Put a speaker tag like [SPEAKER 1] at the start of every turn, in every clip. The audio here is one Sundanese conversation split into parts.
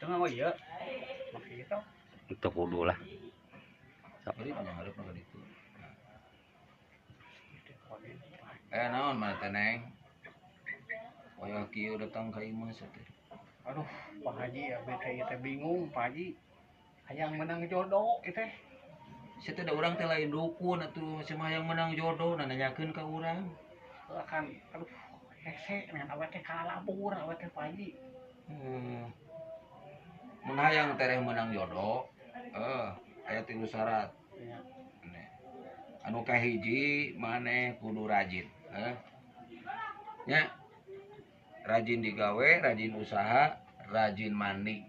[SPEAKER 1] Tengah oh iya. Make itu.
[SPEAKER 2] Teu kudu lah.
[SPEAKER 3] Jadi punya hareup ka ditu. Eh, naon mana teh, Neng? Wayah kieu datang ka imah sia teh.
[SPEAKER 1] Aduh, Pak Haji, abi teh ieu teh bingung, Pak Haji. Hayang menang jodoh ieu teh.
[SPEAKER 3] Sia teh da urang teh lain dukun atuh, sia mah hayang menang jodoh nanyakeun ka urang.
[SPEAKER 1] Heuh kan, aduh, hese dengan awe teh kalabur awe teh, Pak Haji.
[SPEAKER 3] Mun hayang tereh menang jodoh, eh, aya tilu syarat.
[SPEAKER 1] Iya.
[SPEAKER 3] Nih. Anu kahiji, maneh kudu rajin, eh. Nya. Rajin digawe, rajin usaha, rajin mandi.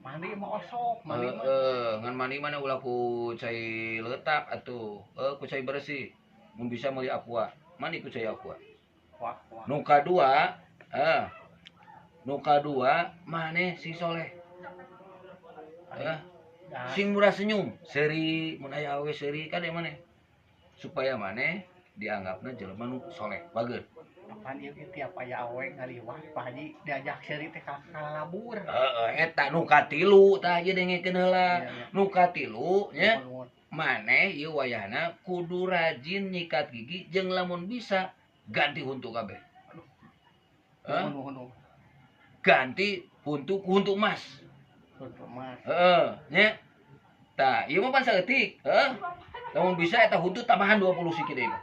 [SPEAKER 1] Mandi mah osok, mandi mah.
[SPEAKER 3] Heeh, ngan mandi mana ulah ku cai leutak atuh, eh, ku cai bersih. Mun bisa meuli Aqua, mandi ku cai Aqua.
[SPEAKER 1] Wah, wah.
[SPEAKER 3] Nu kadua, eh, nu kadua maneh sing soleh. Eh,
[SPEAKER 1] Dah.
[SPEAKER 3] Sing murah senyum, seuri mun aya awewe seuri kade maneh. Supaya maneh dianggapna jelema nu soleh, bager.
[SPEAKER 1] Apaan ieu ge tiap aya awe ngaliwat, Pak Haji, diajak seuri teh kalabur.
[SPEAKER 3] Heeh, eta nu katilu tah ieu dengekeun heula.
[SPEAKER 1] Iya.
[SPEAKER 3] Nu katilu nya,
[SPEAKER 1] Nuhun.
[SPEAKER 3] Maneh ieu wayahna kudu rajin nyikat gigi jeung lamun bisa ganti huntu kabeh. Hah?
[SPEAKER 1] Nuhun, nuhun, nuhun.
[SPEAKER 3] Ganti huntu ku huntu emas.
[SPEAKER 1] Huntu emas.
[SPEAKER 3] Heeh, nya. Tah, ieu mah pan saeutik, heuh. Lamun bisa eta huntu tambahan 20 siki deui mah.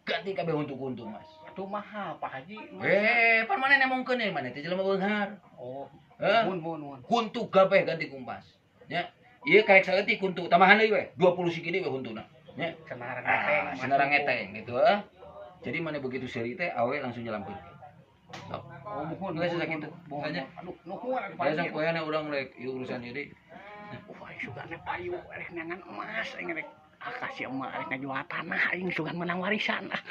[SPEAKER 3] Ganti kabeh huntu ku huntu emas.
[SPEAKER 1] Atuh mahal, Pak Haji.
[SPEAKER 3] Eh, pan maneh nemongkeun ye, maneh teh jelema beunghar.
[SPEAKER 1] Oh,
[SPEAKER 3] Heuh.
[SPEAKER 1] nuhun, nuhun, nuhun.
[SPEAKER 3] Huntu kabeh ganti ku emas. Nya. Ieu karek saeutik huntu, tambahan deui we, 20 siki deui we huntuna. Nya.
[SPEAKER 1] Cenah ngeteng.
[SPEAKER 3] Ah, cenah ngeteng gitu heuh. Jadi maneh begitu seuri teh awe langsung nyalampeun. Sok.
[SPEAKER 1] Oh, nuhun,
[SPEAKER 3] Geus
[SPEAKER 1] nuhun,
[SPEAKER 3] sakitu.
[SPEAKER 1] nuhun.
[SPEAKER 3] Tanya.
[SPEAKER 1] Aduh, nuhun atuh, Pak
[SPEAKER 3] Biasa
[SPEAKER 1] Haji.
[SPEAKER 3] poeana urang rek ieu urusan ieu deui.
[SPEAKER 1] Wah, sugan payu rek neangan emas aing rek ah kasih emak rek ngajual tanah aing sugan menang warisan ah.